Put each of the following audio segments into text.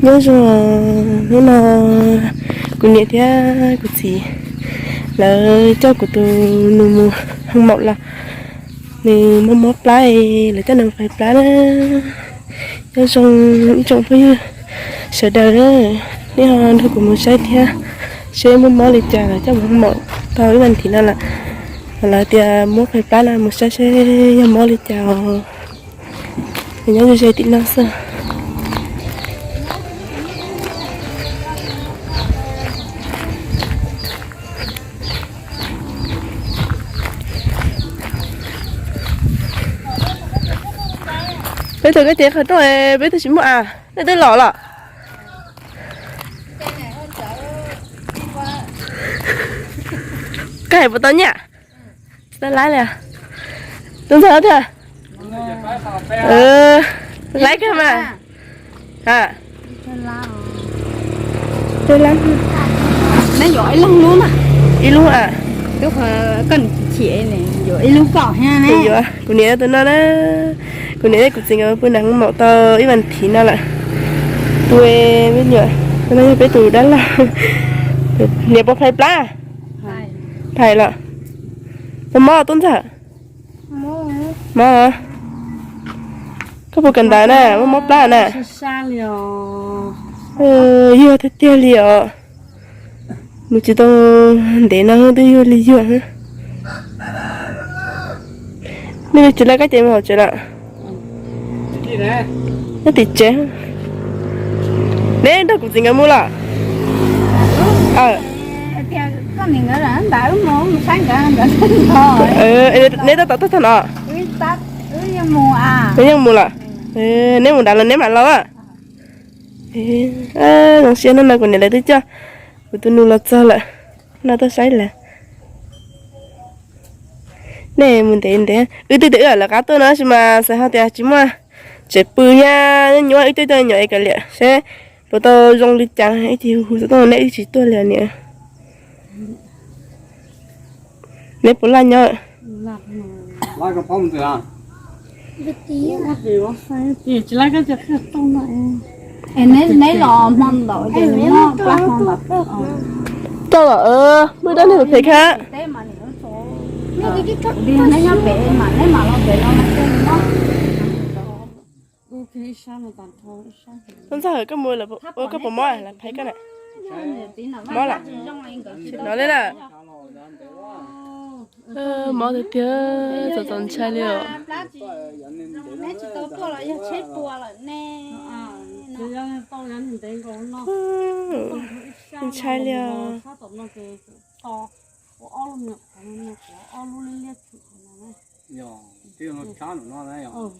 Nyob zoo, hnub no kuv niam thiab kuv txiv lawv coj kuv tus nus mus hoo maum los, nws mob mob plab, lawv coj nws mus faib plab na. Nyob zoo ib tsoom phooj ywg sawv daws, nej ho nrog kuv mus saib thiab, seb muaj mob li cas lawv coj mus hoo maum tau ib vas thiv no lawm. Lawv tias muab faib plab no mus saib seb yog mob li cas os. Nyob ze ze tim no xwb. Peb tug koj cev qhov rooj, peb tug tsis muaj a, nej twb los los. Koj hais puas tau nyiaj? Tsis tau laib li. Tus ntxawg thiab. Laib kawg mas. Ib lub a. Kuv niam tus no na, kuv niam thiab kuv txiv nkawd pw nram hoo maum tau ib vas thiv no lawm. Tus me nyuam no yog peb tus dab laug. Niam puas phais plab? Phais los. Puas mob tub ntxawg? Mob. Koj puas kawm ntawv na, mob mob plab na? Yuag tiag tiag li os. Mus tsis tau ntev no twb yuag li yuag. Nej tsis laib koj cev mus hauv tsev lawm? Nyob tim tsev. Neb nrog kuv txiv nkawd mus los? Neb tab tom tuaj tag no? Neb yeej mus lawm. Neb mus nrad los neb mam los. Zoo siab hnub no kuv niam lawv twb coj kuv tus nus los txog lawm. No tuaj saib lawm. Nej mus ntev ntev, wb twb tias wb lawv qab tuaj no tab sis mas xav hais tias tsis muaj tsev pw thiab, nyuaj wb tuaj tuaj nyob es kav liam seb puas tau zoo li cas, ib tsam hu hu xov tooj neb wb tsis tuaj li niam. Neb puas laj nyob? Tau los, muaj dab neeg phem khab. Tub ntxawg, koj mus lawm, koj puas mob lawm, phais koj na. Mob lawm. Hnov li lawm. Mob tiag tiag, txom txom ntshai li os. Ntshai li os.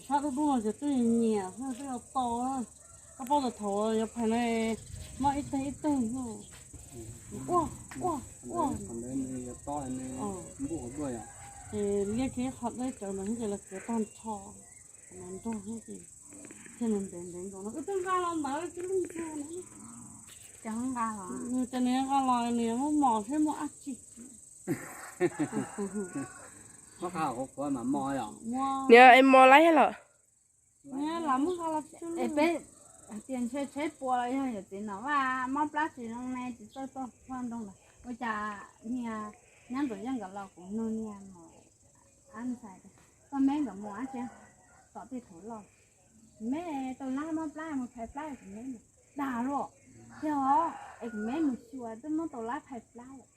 Sab tub tub no ces twb nyiam xwb, twb to. Koj paub tias thaum yuav phais no, mob ib teg ib teg. Ua, ua, ua. Liaj kiag qhov deb cawv ntawd ces lawv txiav tag nrho, nrog thiaj li ntev ntev nkaus no. Wb twb nqa los ntawd ib lub ntxhw no. Nws ces nws nqa los nws muab mos seb muaj dab tsi. Niam, es mos laib los? Peb hais tias ntshe tsheb puas los yog yawm txiv Nom Vaj mob plab tsis zoo ne, tsis txawj tuaj poj ntoo lawm. Ua cas niag nyab Ntxoov Yeej nkawd los kuv nug niag Nom Vaj ntxhais, koj meb nkawd mus dab tsi tom tej thaum loj? Kuv meb tau lab mob plab mus phais plab, kuv meb mus. Dag luaj, tiag os, es kuv meb mus xyuas twb muab tau lab phais plab lawm.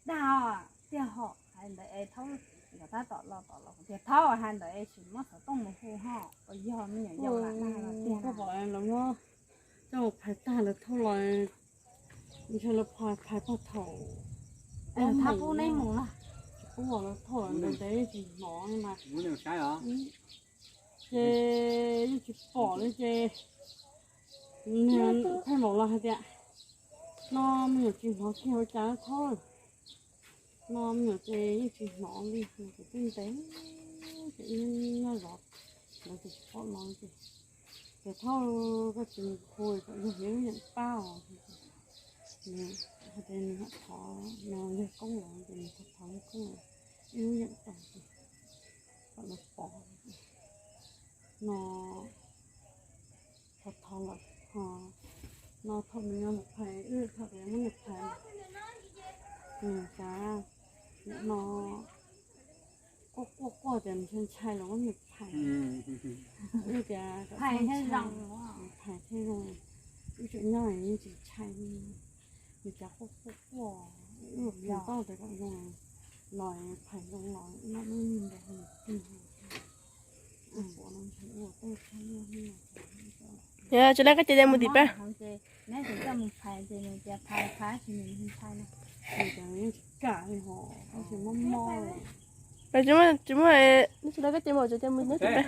Dag os, tiag hos, hais ntawd es thaub nkawd tab tom los tom los kuv tias thaub hais ntawd es tsis muab xov tooj mus hu ho, uas yog me nyuam yaus lam dag los tiag. Koj pom lawv muab coj mus phais tag lawv thauj los, ntshe lawv phais phais tag thaum thab pub neb mus na. Tsis pub, lawv thauj ntev ntev yeej tsis hnov mas. Ces yeej tsis pom li ces niag pheej maum los hais tias, no me nyuam tsis hnov kiag ua cas thauj. No me nyuam ces yeej tsis hnov li, ces twb ntev ces wb nyob zov lawv ces tsis pom los ces, ces thauj, koj tsis hu kom yog wb yeem pab os. Nws hais tias nws thov no yawg koob los ces nws thov thov yawg koob los, wb yeem tau ces kom lawv pom no. Thov thov lawm ho, No thaum nws yog nws phais, wb thaum nws muab nws phais, nws xav no quaj quaj quaj tias nws ntshai ntshai los muab nws phais. Wb tias phais thiaj zoo, wb tseem nyob yeej tsis ntshai li. Nws cas quaj quaj quaj, wb los phais tau tias kom zoo los phais zoo los noj lub ntiag. Yog tsis laj kab ce ces mus tim peb. Tsis muaj, tsis muaj, tsis muaj, tsis laj kab ce mus ces mus neb tim peb.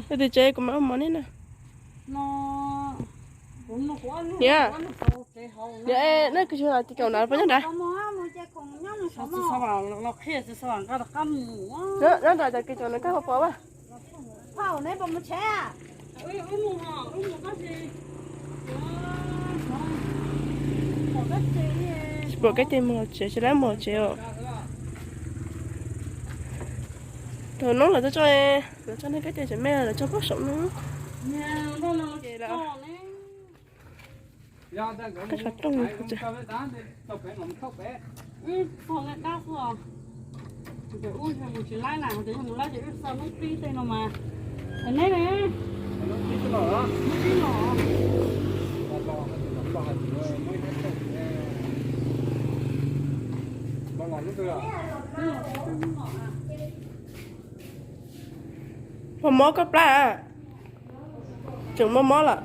Tim tsev kuv mam ua mov neb na. Yog, yog, neb kws tsis hais tias caum na puas nyob nrad? Nyob nrad ces caum na kab pos pos a. Tsis pom kab ce mus tsev, tsis laj mus tsev os. Thaum no lawv tso, lawv tso nej kab ce tsev me, lawv tso pab saum no. Ces lawv, kab sab rooj. Muaj mob koj plab a? Tseem muaj mob lawm.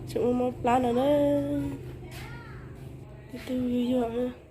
Tseem muaj mob plab no na. Twb twb yuag yuag.